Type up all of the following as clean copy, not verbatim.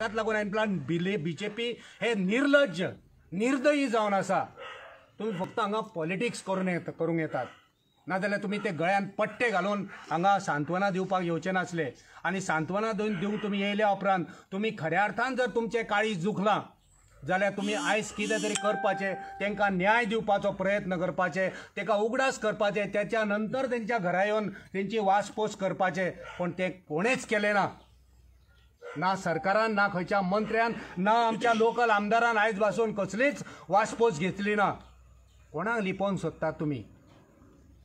ताकाच लागून हांवें म्हणलां बीजेपी हे निर्लज्ज निर्दयी जावन आसा. तुमी फक्त हांगा पॉलिटिक्स करूंक येतात, नाजाल्यार तुमी ते गळ्यान पट्टे घालून हांगा सांत्वना दिवपाक येवचे नासले. आनी सांत्वना दिवंक तुमी येयल्या उपरांत तुमी खऱ्या अर्थान जर तुमचें काळीज दुखलां जाल्यार तुमी आयज कितें तरी करपाचें, तांकां न्याय दिवपाचो प्रयत्न करपाचे, ताका उगडास करपाचे, त्याच्या नंतर तेंच्या घरा येवन तेंची वासपोस करपाचे. पूण तें कोणेच केलें ना, ना सरकारान, ना खंयच्या मंत्र्यान, ना आमच्या लोकल आमदारान आयज पासून कसलीच वासपोस घेतली ना. कोणाक लिपोवंक सोदतात तुमी?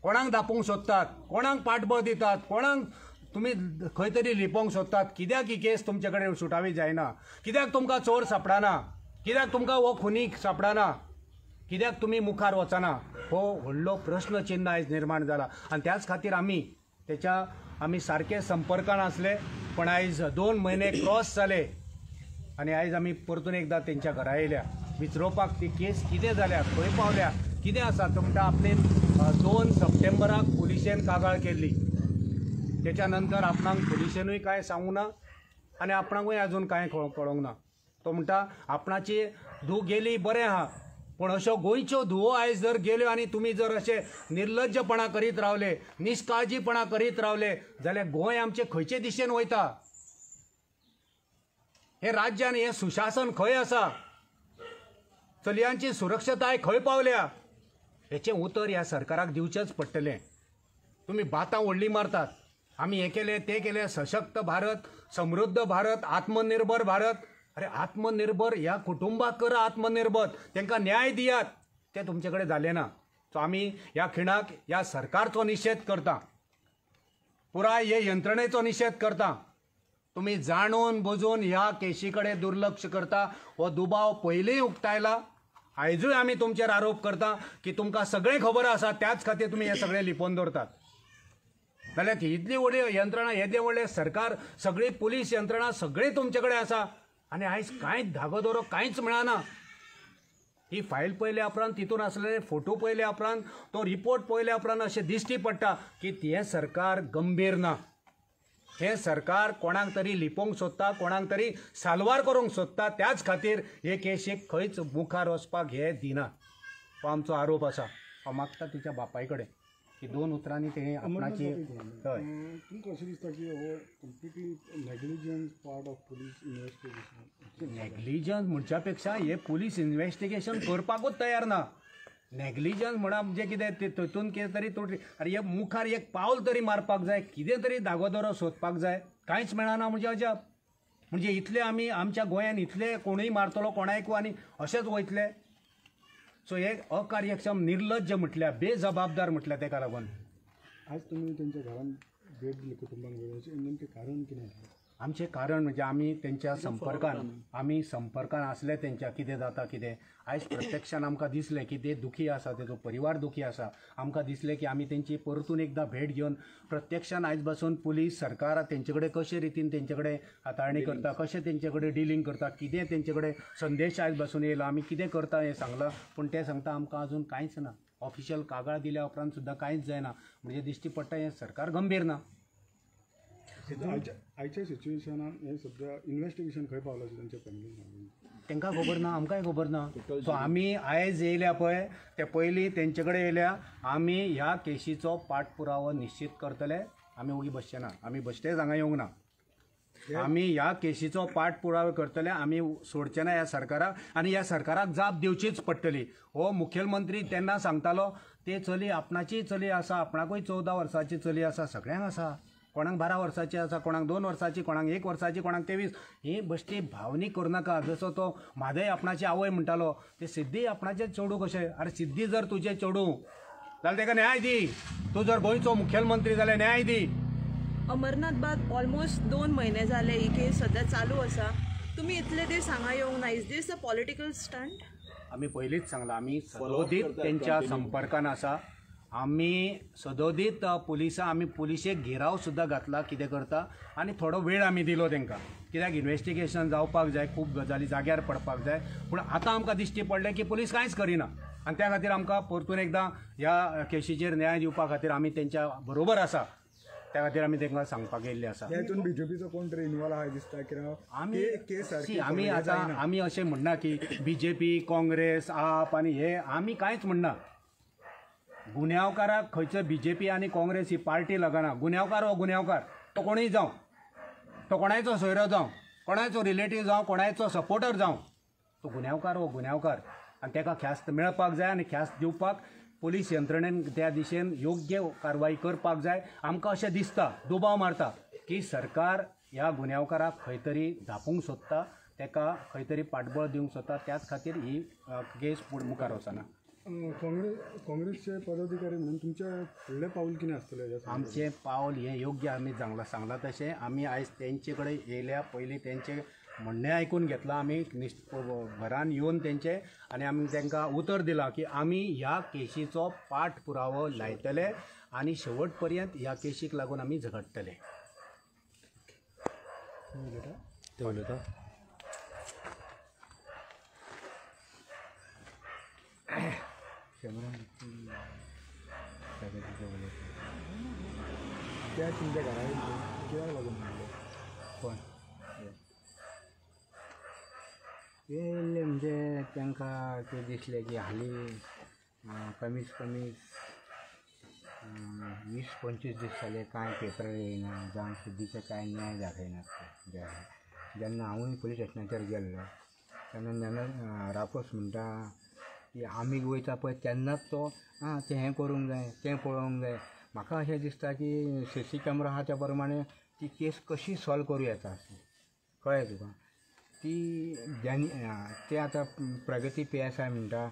कोणाक दापोवंक सोदतात? कोणाक पाठबळ दितात? कोणाक तुमी खंय तरी लिपोवंक सोदतात? कित्याक ही केस तुमचे कडेन सुटावी जायना? कित्याक तुमकां चोर सापडना? कित्याक तुमकां हो खुनी सापडना? कित्याक तुमी मुखार वचना? हो व्हडलो प्रश्न चिन्ह आयज निर्माण जाला. आनी त्याच खातीर आमी तेच्या आमी सारके संपर्कान आसले, पण आयज 2 म्हयने क्रॉस जाले आनी आयज आमी परतून एकदां तेंच्या घरा येयल्या विचारोवपाक ती केस कितें जाल्या, खंय पावल्या, कितें आसा. तो म्हणटा आपणे 2 सप्टेंबराक पुलिशेन कागाळ केल्ली, तेच्या नंतर आपणाक पुलिशेनूय कांय सांगूंक ना आनी आपणाकूय आजून कांय कळोंक ना. तो म्हणटा आपणाची धूव गेली बरें आहा, पूण अश्यो गोंयच्यो धुवो आयज जर गेल्यो आनी तुमी जर अशे निर्लज्जपणा करीत रावले, निश्काळजीपणा करीत रावले जाल्यार गोंय आमचें खंयचे दिशेन वयता? हे राज्यान हें सुशासन खंय आसा? चलयांची सुरक्षताय खंय पावल्या? हेचें उतर ह्या सरकाराक दिवचेंच पडटलें. तुमी बातां व्हडलीं मारतात, आमी हें केलें तें केलें, सशक्त भारत, समृद्ध भारत, आत्मनिर्भर भारत. अरे आत्मनिर्भर ह्या कुटुंबाक करा आत्मनिर्भर, तांकां न्याय दियात, तें तुमचे कडेन जालें ना. सो आमी ह्या खिणाक ह्या सरकारचो निशेध करता, पुराय हे यंत्रणेचो निशेध करता. तुमी जाणून बुजून ह्या केशी कडेन दुर्लक्ष करता हो दुबाव पयलींय उक्तायला. आयजूय आमी तुमचेर आरोप करता की तुमकां सगळें खबर आसा, त्याच खातीर तुमी हें सगळें लिपोवन दवरतात. जाल्यार इतली व्हडली यंत्रणा, येदें व्हडलें सरकार, सगळी पुलीस यंत्रणा सगळें तुमचे कडेन आसा आनी आयज कांयच धागो दोरो कांयच मेळना. ही फायल पळयल्या उपरांत, तितून आसलेले फोटो पळयल्या उपरांत, तो रिपोर्ट पळयल्या उपरांत अशें दिश्टी पडटा की हें सरकार गंभीर ना. हें सरकार कोणाक तरी लिपोवंक सोदता, कोणाक तरी साल्वार करूंक सोदता. त्याच खातीर हे केशीक खंयच मुखार वचपाक हे दिना, हो आमचो आरोप आसा. हांव मागता तिच्या बापाय कडेन की 2 उतरांनी तेणें आपणाची. हय, तुमकां अशें दिसता की हो completely negligence part of police investigation? Negligence म्हणच्या पेक्षा हे पुलीस इन्वेस्टिगेशन करपाकूच तयार ना. नेग्लिजन्स म्हणा म्हणजे कितें, तितून कितें तरी तुटली. अरे हे मुखार एक पावल तरी मारपाक जाय, कितें तरी धागो दोरो सोदपाक जाय, कांयच मेळना म्हणजे अजाप. म्हणजे इतले आमी आमच्या गोंयान इतले कोणूय मारतलो कोणायकू आनी अशेंच वयतले. सो हे अकार्यक्षम, निर्लज्ज म्हटल्यार, बेजबाबदार म्हटल्यार तेका लागून. आज तुमी तेंच्या घरान भेट दिली, कुटुंबाक भेट, नेमकें कारण कितें? आमचें कारण म्हणजे आमी तेंच्या संपर्कान, आमी संपर्कान आसले तेंच्या, कितें जाता कितें. आयज प्रत्यक्षान आमकां दिसलें की ते दुखी आसा, तेजो परिवार दुखी आसा. आमकां दिसलें की आमी तेंची परतून एकदां भेट घेवन प्रत्यक्षान आयज पासून पुलीस सरकार तेंचे कडेन कशे रितीन तेंचे कडेन हाताळणी करता, कशें तेंचे कडेन डिलींग करता, कितें तेंचे कडेन संदेश आयज पासून येयला, आमी कितें करता हें सांगलां. पूण ते सांगता आमकां अजून कांयच ना. ऑफिशियल कागाळ दिल्या उपरांत सुद्दां कांयच जायना. म्हणजे दिश्टी पडटा हें सरकार गंभीर ना. आयच्या सिच्युएशनान हे सध्या इन्वेस्टिगेशन खंय पावलां तेंच्या फॅमिलीन? तांकां खबर ना, आमकांय खबर ना. सो आमी आयज येयल्या पळय ते पयलीं तेंचे कडेन येयल्या. आमी ह्या केशीचो पाठपुरावो निश्चीत करतले. आमी ओगी बसचे ना, आमी बसतेच हांगा येवंक ना. आमी ह्या केशीचो पाठपुरावो करतले, आमी सोडचे ना ह्या सरकाराक आनी ह्या सरकाराक जाप दिवचीच पडटली. हो मुखेलमंत्री तेन्ना सांगतालो ते चली आपणाची चली आसा, आपणाकूय 14 वर्सांची चली आसा, सगळ्यांक आसा, कोणाक 12 वर्सांची आसा, कोणाक 2 वर्सांची, कोणाक 1 वर्साची, कोणाक 23. ही बश्टी भावनीक करूं नाका. जसो तो म्हादय आपणाची आवय म्हणटालो, ते सिद्धी आपणाचें चेडूं कशें? अरे सिद्धी जर तुजें चेडूं जाल्यार ताका न्याय दी. तूं जर गोंयचो मुखेलमंत्री जाल्यार न्याय दी. अमरनाथ बाद ऑलमोस्ट 2 म्हयने जाले ही केस सद्या चालू आसा. तुमी इतले दीस हांगा येवंक ना, is this a political stunt? आमी पयलींच सांगलां, आमी सदोदीत तेंच्या संपर्कान आसा. आमी सदोदीत पुलिसां, आमी पुलिशेक घेराव सुद्दां घातला कितें करता, आनी थोडो वेळ आमी दिलो तांकां, कित्याक इन्वेस्टिगेशन जावपाक जाय, खूब गजाली जाग्यार पडपाक जाय. पूण आतां आमकां दिश्टी पडलें की पुलीस कांयच करिना आनी त्या खातीर आमकां परतून एकदां ह्या केशीचेर न्याय दिवपा खातीर आमी तेंच्या बरोबर आसा. त्या खातीर आमी तांकां सांगपाक येयल्ले आसा. हितून बीजेपीचो कोण तरी इन्वॉल्व आहा दिसता कित्याक आमी आतां आमी अशें म्हणना की बीजेपी काँग्रेस आप आनी हे आमी कांयच म्हणना. गुन्यांवकाराक खंयचो बीजेपी आनी काँग्रेस ही पार्टी लागना. गुन्यांवकार हो गुन्यांवकार, तो कोणूय जावं, तो कोणायचो सोयरो जावं, कोणायचो रिलेटीव जावं, कोणायचो सपोर्टर जावं, तो गुन्यांवकार हो गुन्यांवकार आनी ताका ख्यास्त मेळपाक जाय आनी ख्यास्त दिवपाक पुलीस यंत्रणेन त्या दिशेन योग्य कारवाई करपाक जाय. आमकां अशें दिसता, दुबाव मारता की सरकार ह्या गुन्यांवकाराक खंय तरी धापूंक सोदता, ताका खंय तरी पाठबळ दिवंक सोदता, त्याच खातीर ही केस मुखार वचना. काँग्रेसचे पदाधिकारी म्हणून तुमचें फुडलें पावल कितें आसतलें? आमचें पावल हें योग्य आमी सांगलां तशें आमी आयज तेंचे कडेन येयल्या, पयलीं तेंचें म्हणणें आयकून घेतलां आमी घरान येवन तेंचे, आनी आमी तांकां उतर दिलां की आमी ह्या केशीचो पाठ पुरावो लायतले आनी शेवट पर्यंत ह्या केशीक लागून आमी झगडटले. ते उलयता. त्या तुमच्या घरा कित्याक लागून म्हणलें कोण येयल्ले म्हणजे तांकां तें दिसलें की हालीं कमीत कमी 20-25 दीस जाले कांय पेपरार येयना जावं सिद्धीचें कांय न्याय दाखयना. जेन्ना हांवूय पुलीस स्टेशनाचेर गेल्लो तेन्ना जेन्ना रापोस म्हणटा की आमी वयता पळय तेन्नाच तो आं तें हें करूंक जाय तें पळोवंक जाय. म्हाका अशें दिसता की सी सी कॅमरा आहा त्या प्रमाणे ती केस कशी सॉल्व करूं येता आसली, कळ्ळें तुका? ती ते आतां प्रगती पी एस I म्हणटा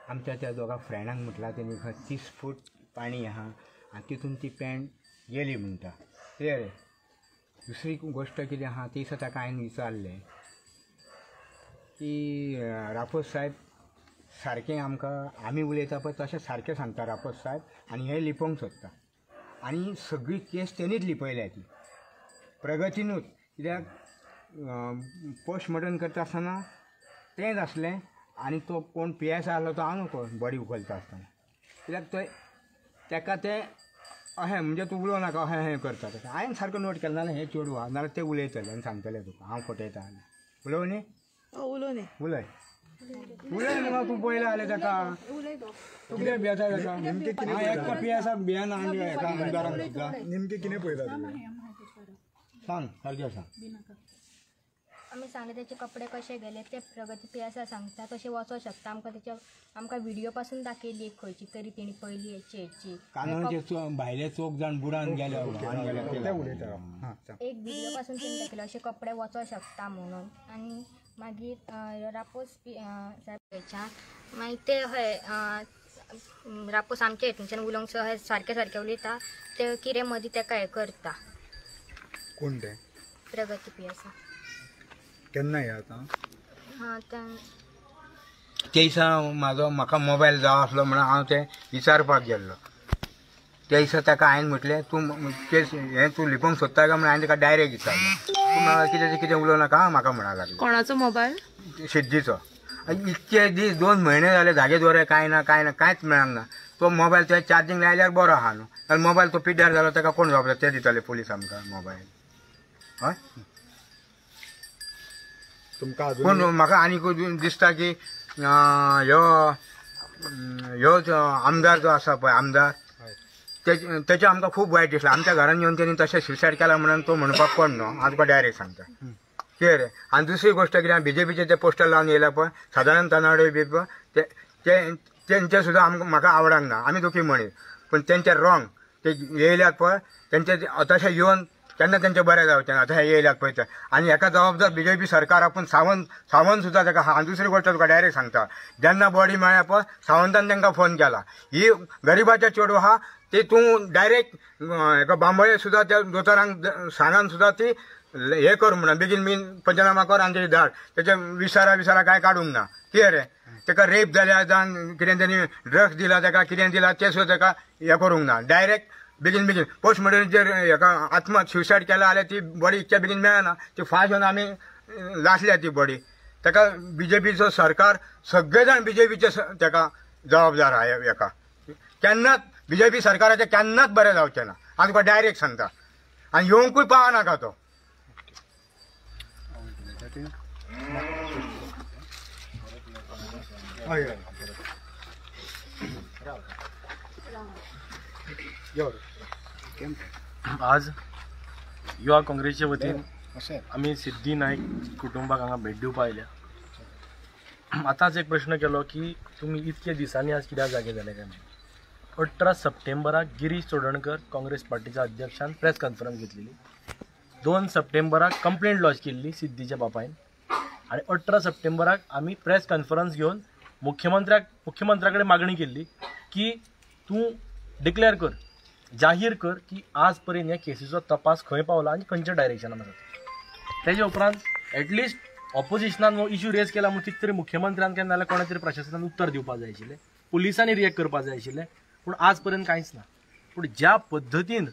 आमच्या त्या दोगां फ्रेंडांक म्हटलां तेणी खंय 30 फूट पाणी आहा आनी तितून ती पॅन्ट गेली म्हणटा. क्लियर रे? दुसरी गोश्ट कितें आहा ती सुद्दां ताका हांवें विचारलें की रापोस साहेब सारकें आमकां आमी उलयता पळय तशें सारकें सांगता रापोस साहेब आनी हें लिपोवंक सोदता आनी सगळी केस तेणीच लिपयल्या ती प्रगतीनूच. कित्याक पोस्टमॉर्टम करता आसतना तेंच आसलें आनी तो कोण पी एस I आसलो तो हांव नको बॉडी उखलता आसतना, कित्याक तो ताका तें अहें म्हणजे तूं उलोवं नाका अहें हें करता तशें हांवें सारको नोट केलें नाजाल्यार हें चेडूं आहा नाजाल्यार तें उलयतलें आनी सांगतलें तुका हांव फटयता. उलोवं न्ही? उलोवं न्ही, उलय उलय मुगो तूं पयलें जालें ताका तूं कितें भियेता ताका? एका पी एस I भियेना आनी एका आमदारांक सुद्दां. नेमकें कितें पळयता तुवें? सांग सारकें सांग. आमी सांगले तेचे कपडे कशे गेले ते प्रगती पी एस I सांगता तशें वचोंक शकता. आमकां तेच्या आमकां व्हिडियो पासून दाखयली एक खंयची तरी तेणी पयली हेची हेची कानूनाचे भायले चौग जाण बुडान गेले. एक व्हिडियो पासून तेणी दाखयले अशे कपडे वचोंक शकता म्हणून. आनी मागीर रापोस साहेब मागीर ते हय रापोस आमच्या हितूनच्यान उलोवंक हय सारकें सारकें उलयता ते कितें मदीं तेका हें करता. कोण तें? प्रगती पी एस I. केन्ना हे आतां? हां ते दिसा म्हाजो म्हाका मोबायल जावो आसलो म्हणून हांव तें विचारपाक गेल्लो. त्या दिसा ताका हांवें म्हटलें तूं केस हें तूं लिपोवंक सोदता काय म्हणून हांवें ताका डायरेक्ट विचारलें. तूं म्हणा कितें कितें उलोवं नाका म्हाका म्हणा लागलो. कोणाचो मोबायल? सिद्धीचो. इतके दीस 2 म्हयने जाले धागे दोरे कांय ना कांय ना कांयच मेळना. तो मोबायल तुवें चार्जींग लायल्यार बरो आहा न्हू, जाल्यार मोबायल तो पिड्ड्यार जालो ताका कोण जबाबदार? ते दितले पुलीस आमकां मोबायल. हय तुमकां पूण म्हाका आनीक दिसता की ह्यो ह्यो आमदार जो आसा पळय आमदार तेचें आमकां खूब वायट दिसलां. आमच्या घरान येवन तेणी तशें सुसायड केला म्हणून तो म्हणपाक कोण न्हू, हांव तुका डायरेक्ट सांगता. क्लियर? आनी दुसरी गोश्ट कितें, बीजेपीचे ते पोस्टर लावन येयल्या पळय सादारण तनाडे बी पळय ते तेंचे सुद्दां आमकां म्हाका आवडना, आमी दुखी मनीस, पूण तेंचे रॉंग ते येयल्यात पळय तेंचे तशें येवन केन्ना तेंचें बरें जावचें ना तशें येयल्यात पळय ते. आनी हेका जबाबदार बीजेपी सरकार आपूण सावंत सुद्दां ताका. आनी दुसरी गोश्ट तुका डायरेक्ट सांगता, जेन्ना बॉडी मेळ्ळ्या पळय सावंतान तांकां फोन केला ही गरिबाचें चेडूं आहा ती तूं डायरेक्ट हेका बांबोळे सुद्दां त्या दोतोरांक सांगान सुद्दां ती हें कर म्हणून बेगीन बेगीन पंचनामा कर आनी तेजी धाड, तेचे विसारा विसारा कांय काडूंक ना. क्लियर रे? ताका रेप जाल्या जावन कितें तेणी ड्रग्स दिला ताका कितें दिला तें सुद्दां ताका हें करूंक ना. डायरेक्ट बेगीन बेगीन पोस्टमॉर्टम हेका आत्महत्या सुसायड केला जाल्यार ती बॉडी इतक्या बेगीन मेळना, ती फास्ट येवन आमी लासल्या ती बॉडी. ताका बीजेपीचो सरकार सगळे जाण बीजेपीचे ताका जबाबदार आहा. हेका केन्नाच बीजेपी सरकाराचें केन्नाच बरें जावचें ना. हांव तुका डायरेक्ट सांगता आनी येवंकूय पावनाका तो. हय हय. आज युवा काँग्रेसचे वतीन आमी सिद्धी नायक कुटुंबाक हांगा भेट दिवपा आयल्या. आतांच एक प्रश्न केलो की तुमी इतके दिसांनी आज कित्याक जागे जाले काय म्हणून. 18 सप्टेंबराक गिरीश चोडणकर काँग्रेस पार्टीच्या अध्यक्षान प्रेस कॉन्फरन्स घेतलेली. 2 सप्टेंबराक कंप्लेंट लॉज केल्ली सिद्धीच्या बापायन आनी 18 सप्टेंबराक आमी प्रेस कॉन्फरन्स घेवन मुख्यमंत्र्या कडेन मागणी केल्ली की तूं डिक्लेअर कर, जाहीर कर की आज पर्यंत ह्या केसीचो तपास खंय पावला आनी खंयच्या डायरेक्शनान आसा. तेजे उपरांत एटलिस्ट ऑपोजिशनान हो इश्यू रेज केला म्हूण कितें तरी मुख्यमंत्र्यान केन्ना नाल्यार कोणा तरी प्रशासनान उत्तर दिवपाक जाय आशिल्लें, पुलिसांनी रिएक्ट करपाक जाय आशिल्लें, पूण आज पर्यंत कांयच ना. पूण ज्या पद्दतीन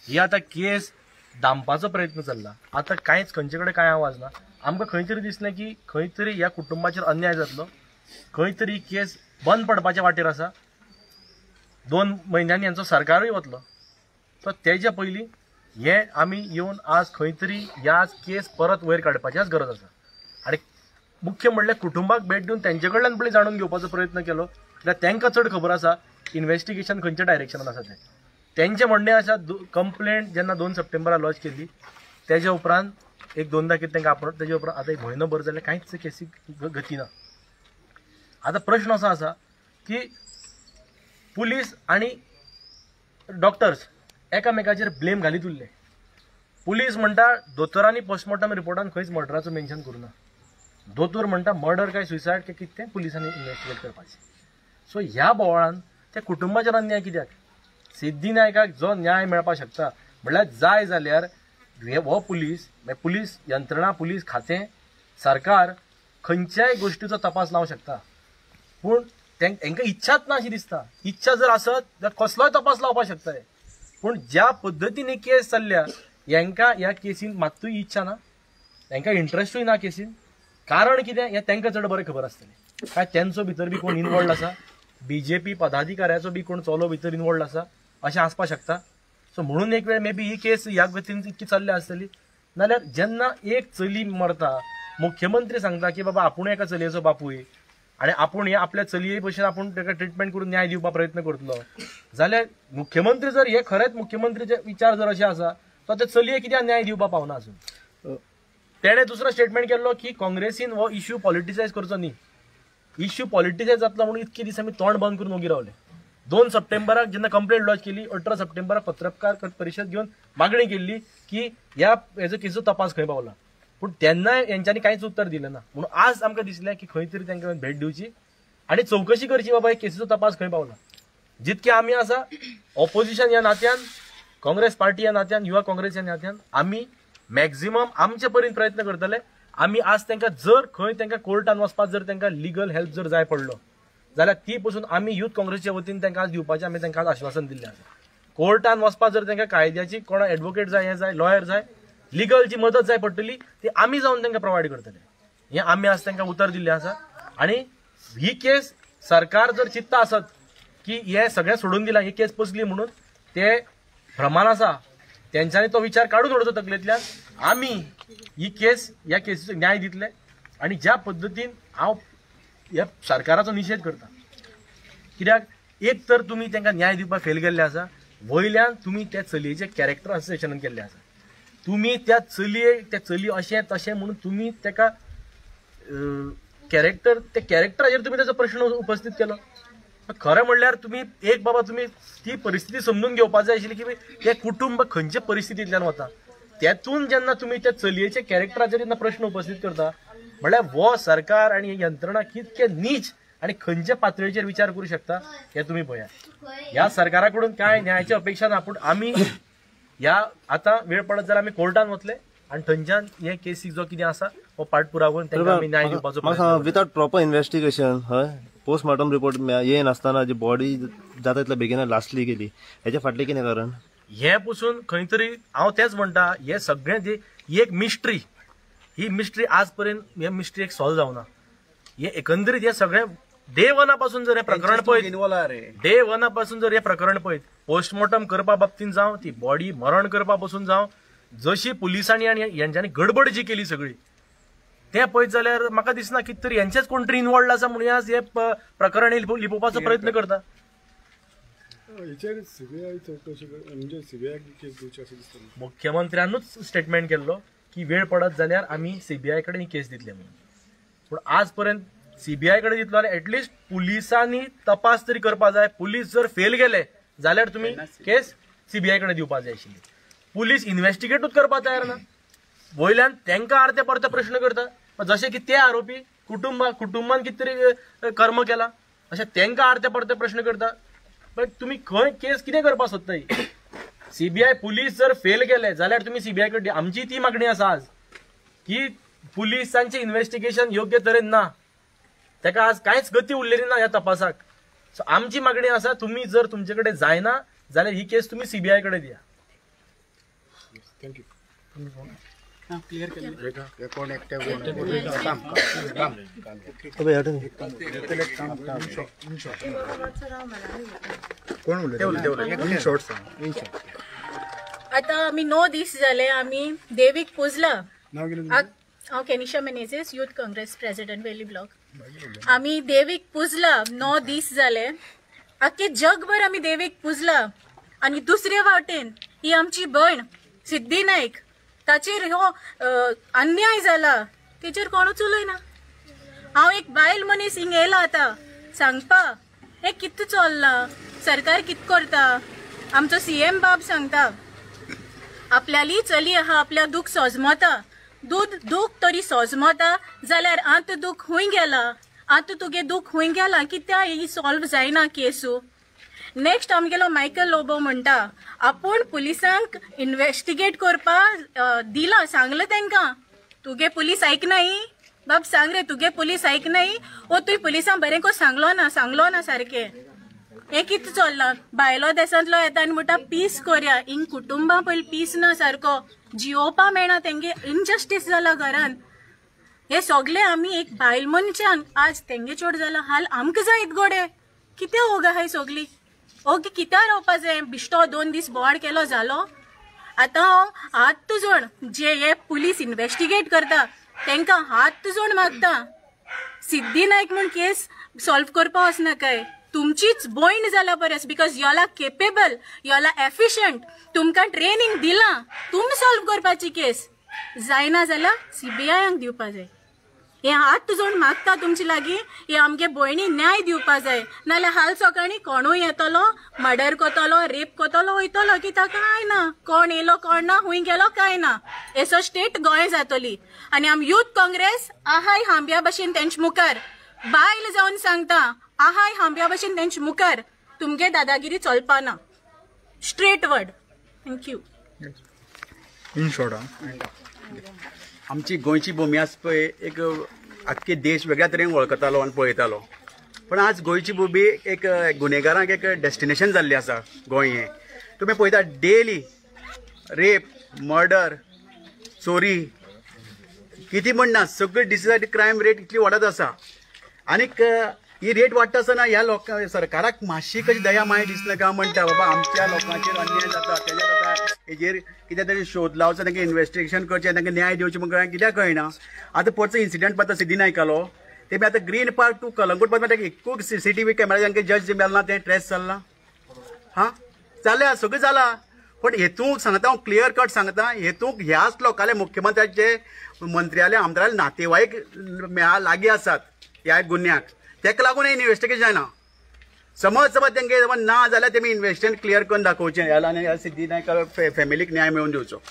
ही आतां केस दामपाचो प्रयत्न चल्ला, आतां कांयच खंयचे कडेन कांय आवाज ना. आमकां खंय तरी दिसलें की खंय तरी ह्या कुटुंबाचेर अन्याय जातलो, खंय तरी केस बंद पडपाच्या वाटेर आसा. 2 म्हयन्यांनी यांचो सरकारूय वतलो, सो तेज्या पयलीं हे आमी येवन आज खंय तरी ह्या केस परत वयर काडपाची आज गरज आसा. आनी मुख्य म्हणल्यार कुटुंबाक भेट दिवन तेंचे कडल्यान पयलीं जाणून घेवपाचो प्रयत्न केलो कित्याक तांकां चड खबर आसा इन्वेस्टिगेशन खंयच्या डायरेक्शनान आसा तें. तेंचें म्हणणें आसा कंप्लेंट जेन्ना 2 सप्टेंबराक लॉज केली तेज्या उपरांत एक दोनदा कितें तांकां आपण तेज्या उपरांत आतां एक म्हयनो भर जाल्यार कांयच केसीक गती ना. आतां प्रश्न असो आसा की पुलीस आनी डॉक्टर्स एकामेकाचेर ब्लेम घालीत उरले. पुलीस म्हणटा दोतोरांनी पोस्टमॉर्टम रिपोर्टान खंयच मर्डराचो मेन्शन करूं ना, दोतोर म्हणटा मर्डर काय सुसायड काय कितें तें पुलिसांनी इन्वेस्टिगेट करपाचें. सो ह्या बोवाळान त्या कुटुंबाचेर अन्याय कित्याक? सिद्धी नायकाक जो न्याय मेळपाक शकता म्हणल्यार जाय जाल्यार हो पुलीस, पुलीस यंत्रणा, पुलीस खातें, सरकार खंयच्याय गोश्टीचो तपास लावंक शकता, पूण तांकां इच्छाच ना अशी दिसता. इच्छा जर आसत जाल्यार कसलोय तपास लावपाक शकता, पूण ज्या पद्दतीन केस चल्ल्या हेंकां ह्या केसीन मात्तूय इच्छा ना, तांकां इंट्रस्टूय ना केसीन. कारण कितें हें तांकां चड बरें खबर आसतलें. काय तेंचो भितर बी कोण इनवॉल्ड आसा, बीजेपी पदाधिकाऱ्याचो बी कोण चलो भितर इनवॉल्ड आसा अशें आसपाक शकता. सो म्हणून एक वेळ मे बी ही केस ह्या गतीन इतकी चल्ल्या आसतली. नाल्यार जेन्ना एक चली मरता, मुख्यमंत्री सांगता की बाबा आपूण एका चलयेचो बापूय आनी आपूण हे आपल्या चलये भशेन आपूण ताका ट्रिटमेंट करून न्याय दिवपाक प्रयत्न करतलो, जाल्यार मुख्यमंत्री जर हे खरेंच मुख्यमंत्रीचे विचार जर अशे आसा तो ते चलये कित्याक न्याय दिवपाक पावना अजून. तेणें दुसरो स्टेटमेंट केल्लो की काँग्रेसीन हो इश्यू पॉलिटिसायज करचो न्ही, इश्यू पॉलिटिसायज जातलो म्हणून इतके दीस आमी तोंड बंद करून ओगी रावले. 2 सप्टेंबराक जेन्ना कंप्लेंट लॉज केली, 18 सप्टेंबराक पत्रकार परिशद घेवन मागणी केल्ली की ह्या हेजो केसो तपास खंय पावला, पूण तेन्ना हेंच्यांनी कांयच उत्तर दिलें ना. म्हणून आज आमकां दिसलें की खंय तरी तांकां भेट दिवची आनी चवकशी करची बाबा हे केसीचो तपास खंय पावला. जितके आमी आसा ऑपोजिशन ह्या नात्यान, काँग्रेस पार्टी ह्या नात्यान, युवा काँग्रेस ह्या नात्यान आमी मॅक्झिमम आमचे परीन प्रयत्न करतले. आमी आज तांकां जर खंय तांकां कोर्टान वचपाक जर तांकां लिगल हेल्प जर जाय पडलो जाल्यार ती पसून आमी युथ काँग्रेसच्या वतीन तांकां आज दिवपाचें आमी तांकां आज आश्वासन दिल्लें आसा. कोर्टान वचपाक जर तांकां कायद्याची कोण एडवोकेट जाय, हें जाय, लॉयर जाय, लिगल जी मदत जाय पडटली ती आमी जावन तांकां प्रोवायड करतले, हें आमी आज तांकां उतर दिल्लें आसा. आनी ही केस सरकार जर चिंतता आसत की हें सगळें सोडून दिलां, ही केस पसली म्हणून, ते भ्रमान आसा, तेंच्यांनी तो विचार काडून उडोवचो तकलेंतल्यान. आमी ही केस, ह्या केसीचो न्याय दितले आनी ज्या पद्दतीन हांव ह्या सरकाराचो निशेध करता, कित्याक एक तर तुमी तांकां न्याय दिवपाक फेल गेल्ले आसा, वयल्यान तुमी त्या चलयेचें कॅरेक्टर असोसिएशनान केल्लें आसा. तुमी त्या चलयेक, त्या चली अशें तशें म्हणून तुमी ताका कॅरेक्टर, त्या कॅरेक्टराचेर तुमी ताचो प्रश्न उपस्थीत केलो. खरें म्हणल्यार तुमी एक बाबा तुमी ती परिस्थिती समजून घेवपाक जाय आशिल्ली की तें कुटुंब खंयचे परिस्थितींतल्यान वता, तेतून जेन्ना तुमी त्या चलयेच्या कॅरेक्टराचेर जेन्ना प्रश्न उपस्थीत करता म्हणल्यार हो सरकार आनी यंत्रणा कितके नीच आनी खंयच्या पातळीचेर विचार करूं शकता हें तुमी पळयात. ह्या सरकारा कडून कांय न्यायाची अपेक्षा ना, पूण आमी ह्या आतां वेळ पडत जाल्यार आमी कोर्टान वतले आनी थंयच्यान हे केसीक जो कितें आसा हो पाठपुरावो करून तांकां आमी न्याय दिवपाचो प्रयत्न. विदाउट प्रॉपर इन्व्हेस्टिगेशन, हय, पोस्टमार्टम रिपोर्ट येनासतना जी बॉडी जाता तितल्या बेगीन लासली गेली, हेच्या फाटलें कितें कारण? हें पसून खंय तरी हांव तेंच म्हणटा, हें सगळें जे ही एक मिस्ट्री, ही मिस्ट्री आज पर्यंत हे मिस्ट्री एक सॉल्व जावना. हे एकंदरीत हे सगळें डे वना पासून जर हे प्रकरण पळयत, डे वना पासून जर हे प्रकरण पळयत, पोस्टमॉर्टम करपा बाबतीन जावं, ती बॉडी मरण करपा पासून जावं, जशी पुलिसांनी आनी हेंच्यांनी गडबड जी केली सगळी तें पळयत जाल्यार म्हाका दिसना कितें तरी हेंचेच कोण तरी इनवॉल्ड आसा म्हणून आज हे प्रकरण लिपोवपाचो प्रयत्न करता. मुख्यमंत्र्यानूच स्टेटमेंट केल्लो की वेळ पडत जाल्यार आमी सीबीआय कडेन ही केस दितले म्हणून. पूण आज पर्यंत सीबीआय कडेन दितलो जाल्यार एटलिस्ट पुलिसांनी तपास तरी करपा जाय. पुलीस जर फेल गेले जाल्यार तुमी केस सीबीआय कडेन दिवपा जाय आशिल्ली. पुलीस इन्व्हेस्टिगेटूच करपा तयार ना, वयल्यान तांकां आरते परते प्रश्न करता. जशे की ते आरोपी कुटुंबान कितें तरी कर्म केला अशें तांकां आरते परते प्रश्न करता. बट तुमी खंय केस कितें करपाक सोदता? सीबीआय पुलीस जर फेल गेले जाल्यार तुमी सीबीआय कडेन. आमची ती मागणी आसा आज की पुलिसांचें इन्व्हेस्टिगेशन योग्य तरेन ना, ताका आज कांयच गती उरलेली ना ह्या तपासाक. सो आमची मागणी आसा तुमी जर तुमचे कडेन जायना जाल्यार ही केस तुमी सीबीआय कडेन दिया. Thank you. आतां आमी 9 दीस जाले आमी देवीक पुजला. हांव Kenisha Menezes, youth Congress president, Veli block. आमी देवीक पुजला 9 दीस जाले, आख्खे जगभर आमी देवीक पुजला. आनी दुसरे वाटेन ही आमची भयण सिद्धी नायक, ताचेर हो अन्याय जाला, तेचेर कोणूच उलयना. हांव एक बायल मनीस हिंग येयला आतां सांगपा हें कितें चल्लां, सरकार कितें करता. आमचो सीएम बाब सांगता आपल्याली चली आहा, आपल्या दूख सोजमता, दूख तरी सोजमता जाल्यार आतां दूख खूंय गेला, आतां तुगे दूख खूंय गेला, कित्याक ही सॉल्व जायना केसू. नेक्स्ट आमगेलो मायकल लोबो म्हणटा आपूण पुलिसांक इन्वेस्टिगेट करपाक दिला, सांगलें तांकां, तुगे पुलीस आयकनाय बाब, सांग रे तुगे पुलीस आयकनाय, ओ तुवें पुलिसांक बरें को सांगलो ना, सांगलो ना सारकें. हें कितें चल्लां? भायलो देशांतलो येता आनी म्हणटा पीस करया, हिंग कुटुंबां पयलीं पीस ना सारको, जियोवपा मेळना, तेंगे इनजस्टीस जाला घरान. हे सगळे आमी एक बायल मनशान आज तेंगे चड जाला हाल आमकां जायत गोडे. कितें ओगा हाय सगळी ओके, कित्याक रावपा जाय? बिश्टो 2 दीस बोवाळ केलो जालो. आतां हांव हात जोड जे हे पुलीस इन्वेस्टिगेट करता तांकां हात जोड मागता, सिद्धी नायक म्हूण केस सॉल्व करपा वचनाकाय, तुमचीच भयण जाल्या परस, because y'all are capable, y'all are efficient, तुमकां ट्रेनिंग दिलां, तुमी सॉल्व करपाची केस. जायना जाल्यार सीबीआयांक दिवपा जाय. हे हात जोड मागता तुमचे लागीं, हे आमगे भयणी न्याय दिवपा जाय, नाल्यार हाल सकाळीं कोणूय येतलो, मर्डर करतलो, रेप करतलो, वयतलो, कित्याक कांय ना, कोण येयलो कोण ना, खूंय गेलो कांय ना. येसो स्टेट गोंय जातली. आनी आम यूथ काँग्रेस आहाय हांब्या भशेन तेंचे मुखार बायल जावन सांगता, आहाय हांब्या भशेन तेंचे मुखार तुमगे दादागिरी चलपा ना. Straight word. Thank you. In short, आमची गोंयची भूमी आज पळय एक आख्खे देश वेगळ्या तरेन वळखतालो आनी पळयतालो, पण आज गोंयची भूमी एक गुन्हेगारांक एक डेस्टिनेशन जाल्ली आसा. गोंय हें तुमी पळयता डेली रेप, मर्डर, चोरी कितें म्हणना, सगळी डिसायड क्रायम रेट इतली वाडत आसा. आनीक ही रेट वाडटा आसतना ह्या लोकां सरकाराक मातशी कशी दया माया दिसना काय म्हणटा, बाबा आमच्या लोकांचेर अन्याय जाता, तेज्या जाता, हेजेर कितें तरी शोध लावचो, तांकां इन्वेस्टिगेशन करचें, तांकां न्याय दिवचें म्हण कित्याक कळना. आतां परचो इन्सिडंट पळयता सिद्धी नायकालो, ते बी आतां ग्रीन पार्क टू कलंगूट पळयता, ताका एकूच सीसीटीव्ही कॅमेरा तांकां जज मेळना, तें ट्रेस चल्लां. हां जालें सगळें जालां, पण हेतूंक सांगता हांव क्लियर कट सांगता, हेतूंक ह्याच लोकांले मुख्यमंत्र्याचे मंत्र्याले आमदाराले नातेवाईक लागीं आसात ह्या गुन्याक, तेका लागून इन्वेस्टिगेशन जायना. समज समज तेंगे समज ना जाल्यार तेमी इन्वेस्टिगेशन क्लियर करून दाखोवचें ह्या आनी ह्या सिद्धी नायक फॅमिलीक न्याय मेळोवन दिवचो.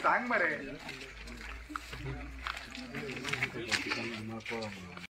सांग मरे.